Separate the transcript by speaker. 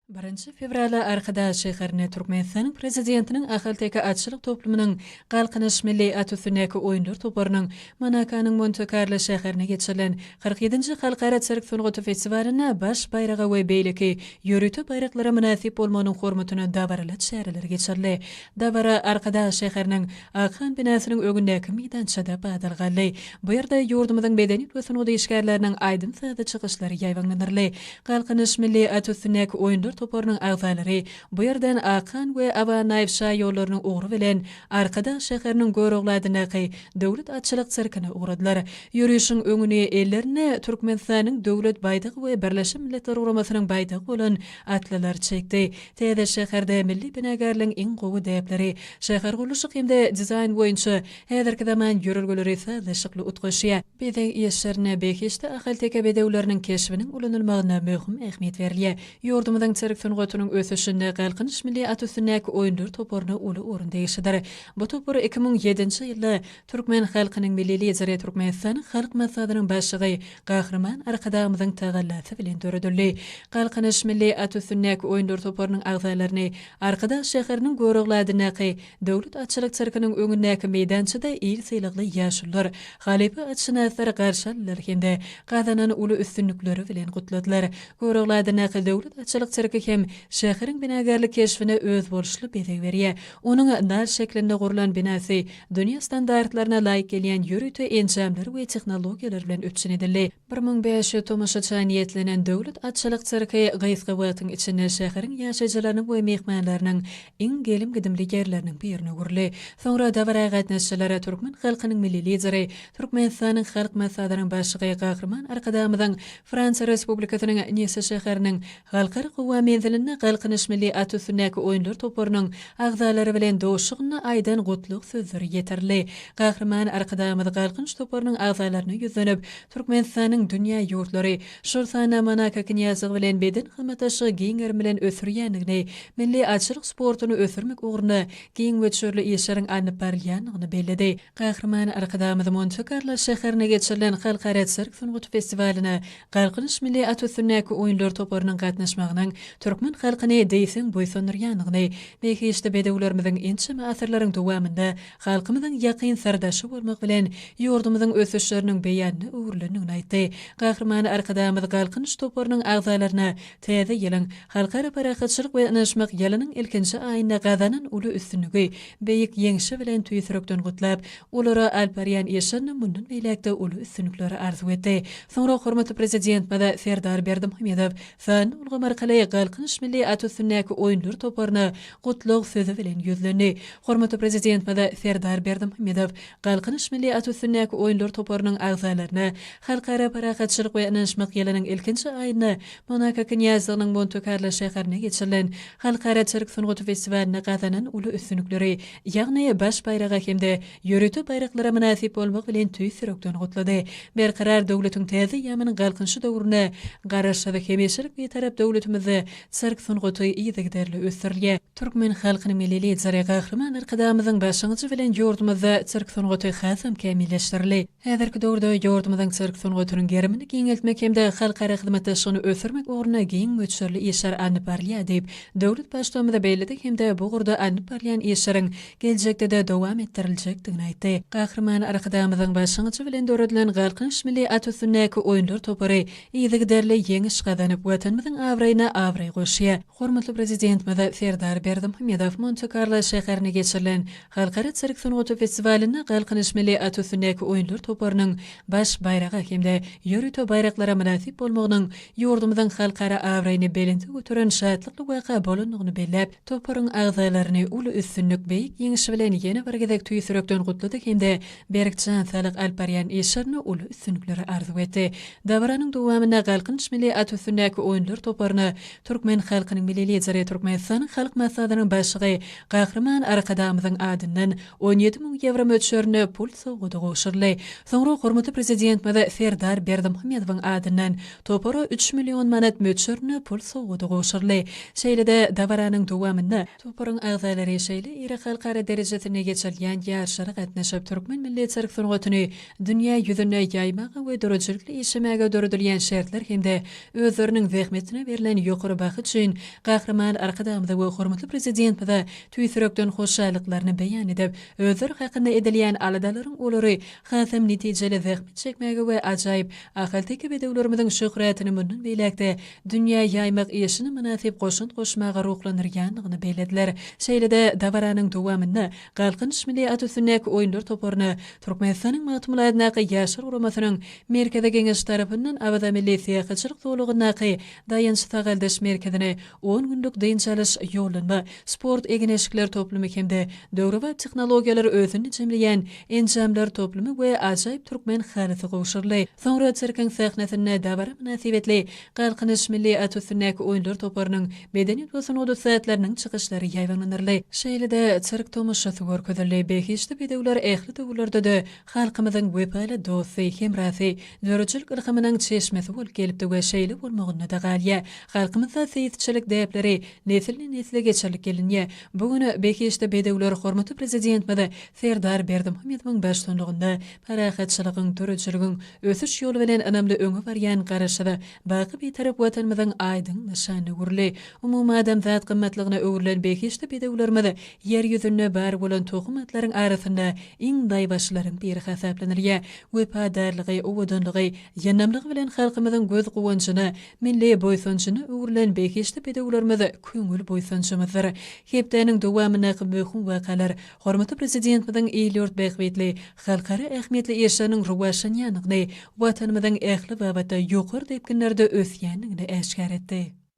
Speaker 1: Birinji fewralda Arkadag şäherinde Türkmenistanyň Prezidentiniň Ahalteke atçylyk toplumynyň Galkynyş milli at üstündäki oýunlar toparynyň Monakonyň Monte-Karlo şäherinde geçirilen 47-nji Halkara sirk sungaty festiwalynda baş baýraga we beýleki ýörite baýraklara mynasyp bolmagynyň hormatyna dabaraly çäreler geçirildi. Dabara Arkadag şäheriniň Akhan binasynyň öňündäki meýdançada badalga aldy. Bu ýerde ýurdumyzyň medeniýet we sungat işgärleriniň aýdym-sazly çykyşlary ýaýbaňlandyryldy. Galkynyş milli at üstündäki oýunlar toparynyň agzalary bu ýerden Akhan we Aba Annaýew şaýollarynyň ugry bilen Arkadag şäheriniň Görogly adyndaky Döwlet atçylyk sirkine ugradylar. Ýörişiň öňüni ellerinde Türkmenistanyň Döwlet baýdagy we Birleşen Milletler Guramasynyň baýdagy bolan atlylar çekdi. Täze şäherde milli binagärligiň iň gowy däpleri, şähergurluşyk hem-de dizaýn boýunça häzirki zaman ýörelgeleri sazlaşykly utgaşýar. Bezeg işlerinde behişdi ahalteke bedewleriniň keşbiniň ulanylmagyna möhüm ähmiýet berilýär. Ýurdumyzyň sirk sungatynyň ösüşinde Galkynyş milli at üstündäki oýunlar toparyna uly orun degişlidir. Bu topar 2007-nji ýylda Türkmen halkynyň Milli Lideri, Türkmenistanyň Halk Maslahatynyň Başlygy Gahryman Arkadagymyzyň tagallasy bilen döredildi. Galkynyş milli at üstündäki oýunlar toparynyň agzalaryny Arkadag şäheriniň Görogly adyndaky Döwlet atçylyk sirkiniň öňündäki meýdançada il sylagly ýaşulular, halypa atşynaslar garşy aldylar hem-de gazanan uly üstünlikleri bilen gutladylar. Görogly adyndaky Döwlet atçylyk sirki hem şäheriň binagärlik keşbine özboluşly bezeg berýär. Onuň nal şeklinde gurlan binasy dünýä standartlaryna laýyk gelýän ýörite enjamlar we tehnologiýalar bilen üpjün edildi. 1500 tomaşaça niýetlenen Döwlet atçylyk sirki gysga wagtyň içinde şäheriň ýaşaýjylarynyň we myhmanlarynyň iň gelim-gidimli ýerleriniň birine öwrüldi. Soňra dabara gatnaşyjylara türkmen halkynyň Milli Lideri, Türkmenistanyň Halk Maslahatynyň Başlygy Gahryman Arkadagymyzyň Fransiýa Respublikasynyň Nissa şäheriniň Halkara howa menzilinde Galkynyş milli at üstündäki oýunlar toparynyň agzalary bilen duşuşygynda aýdan gutlag sözleri ýetirildi. Gahryman Arkadagymyz Galkynyş toparynyň agzalaryna ýüzlenip, Türkmenistanyň dünýä ýurtlary, şol sanda Monako Knýazlygy bilen beden hyzmatdaşlygy giň gerim bilen ösdürýändigini, milli atçylyk sportuny ösdürmek ugrunda giň möçberli işleriň alnyp barylýandygyny belledi. Gahryman Arkadagymyz Monte-Karlo şäherinde geçirilen Halkara sirk sungaty festiwalyna Galkynyş milli at üstündäki oýunlar toparynyň gatnaşmagynyň türkmen halkyny diýseň buýsandyrýandygyny, behişdi bedewlerimiziň ençeme asyrlaryň dowamynda halkymyzyň ýakyn syrdaşy bolmak bilen, ýurdumyzyň ösüşleriniň beýanyna öwrülendigini aýtdy. Gahryman Arkadagymyz Galkynyş toparynyň agzalaryna Täze ýylyň, Halkara parahatçylyk we ynanyşmak ýylynyň ilkinji aýynda gazanan uly üstünligi, beýik ýeňşi bilen tüýs ýürekden gutlap, olara alyp barýan işlerinde mundan beýläk-de uly üstünlikleri arzuw etdi. Soňra hormatly Prezidentimiz Serdar Berdimuhamedow sanly ulgam arkaly Galkynyş milli at üstündäki oýunlar toparyna gutlag sözi bilen ýüzlendi. Hormatly Prezidentimiz Serdar Berdimuhamedow Galkynyş milli at üstündäki oýunlar toparynyň agzalaryna Halkara parahatçylyk we ynanyşmak ýylynyň ilkinji aýynda Monako Knýazlygynyň Monte-Karlo şäherinde geçirilen Halkara sirk sungaty festiwalynda gazanan uly üstünlikleri, ýagny baş baýraga hem-de ýörite baýraklara mynasyp bolmak bilen tüýs ýürekden gutlady. Berkarar döwletiň täze eýýamynyň Galkynyşy döwründe Garaşsyz, hemişelik Bitarap döwletimizde sirk sungaty yzygiderli ösdürilýär. Türkmen halkynyň Milli Lideri Gahryman Arkadagymyzyň başlangyjy bilen ýurdumyzda sirk sungaty hasam kämilleşdirildi. Häzirki döwürde ýurdumyzyň sirk sungatynyň gerimini giňeltmek hem-de halkara hyzmatdaşlygyny ösdürmek ugrunda giň möçberli işler alnyp barylýar diýip, döwlet Baştutanymyz belledi hem-de bu ugurda alnyp barylýan işleriň geljekde-de dowam etdiriljekdigini aýtdy. Gahryman Arkadagymyzyň başlangyjy bilen döredilen Galkynyş milli at üstündäki oýunlar topary yzygiderli ýeňiş gazanyp, Watanymyzyň abraýyna abraý goşýar. Hormatly Prezidentimiz Serdar Berdimuhamedow Monte-Karlo şäherinde geçirilen Halkara sirk sungaty festiwalynda Galkynyş milli at üstündäki oýunlar toparynyň baş baýraga hem-de ýörite baýraklara mynasyp bolmagynyň ýurdumyzyň halkara abraýyny belende göteren şatlykly waka bolandygyny belläp, toparyň agzalaryny uly üstünlik, beýik ýeňiş bilen ýene bir gezek tüýs ýürekden gutlady hem-de berk jan saglyk alyp barýan işlerinde uly üstünlikleri arzuw etdi. Dabaranyň dowamynda Galkynyş milli at üstündäki oýunlar toparyna Türkmen halkynyň Milli Lideri, Türkmenistanyň Halk Maslahatynyň Başlygy Gahryman Arkadagymyzyň adyndan 17 müň ýewro möçberinde pul sowgady gowşuryldy. Soňra hormatly Prezidentimiz Serdar Berdimuhamedowyň adyndan topara üç million manat möçberinde pul sowgady gowşuryldy. Şeýle-de dabaranyň dowamynda toparyň agzalary şeýle iri halkara derejesinde geçirilýän ýaryşlara gatnaşyp, türkmen milli sirk sungatyny dünýä ýüzünde ýaýmaga we döredijilikli işlemäge döredilýän şertler hem-de özleriniň zähmetine berlen ýokary. baha üçin Gahryman Arkadagymyza we hormatly Prezidentimize tüýs ýürekden hoşallyklaryny beýan edip, özleri hakynda edilýän aladalaryň olary hasam netijeli zähmet çekmäge we ajaýyp ahalteke bedewlerimiziň şöhratyny mundan beýläk-de dünýä ýaýmak işine mynasyp goşant goşmaga ruhlandyrýandygyny bellediler. Şeýle-de dabaranyň dowamynda Galkynyş milli at üstündäki oýunlar toparyna Türkmenistanyň Magtymguly adyndaky Ýaşlar guramasynyň Merkezi Geňeşi tarapyndan Awaza milli syýahatçylyk zolagyndaky Daýanç sagaldyş merkezine on günlük dynç alyş ýollanma, sport egin-eşikler toplumy hem-de döwrebap tehnologiýalary özünde jemleýän enjamlar toplumy we ajaýyp türkmen halysy gowşuryldy. Soňra sirkiň sahnasynda dabara mynasybetli Galkynyş milli at üstündäki oýunlar toparynyň medeniýet we sungat ussatlarynyň çykyşlary ýaýbaňlandyryldy. Şeýle-de sirk tomaşasy görkezildi. Behişdi bedewler ähli döwürlerde-de halkymyzyň wepaly dosty, hemrasy, döredijilik ylhamynyň çeşmesi bolup gelipdi we şeýle bolmagynda-da galýar. Halkymyzda seýisçilik däpleri nesilden-nesle geçirilip gelinýär. Bu gün behişdi bedewler hormatly Prezidentimiz Serdar Berdimuhamedowyň baştutanlygynda parahatçylygyň, döredijiligiň ösüş ýoly bilen ynamly öňe barýan Garaşsyz, baky Bitarap Watanymyzyň aýdyň nyşanyna öwrüldi. Umumadamzat gymmatlygyna öwrülen behişdi bedewlerimiz Ýer ýüzünde bar bolan tohum atlaryň arasynda iň baýbaşylaryň biri hasaplanylýar. Wepadarlygy, owadanlygy, ýyndamlygy bilen halkymyzyň göz guwanjyna, milli buýsanjyna öwrülen behişdi bedewlerimiz köňül buýsanjymyzdyr. Hepdäniň dowamyndaky möhüm wakalar hormatly Prezidentimiziň il-ýurt bähbitli, halkara ähmiýetli işleriniň rowaçlanýandygyny, Watanymyzyň ähli babatda ýokary depginlerde ösýändigini äşgär etdi.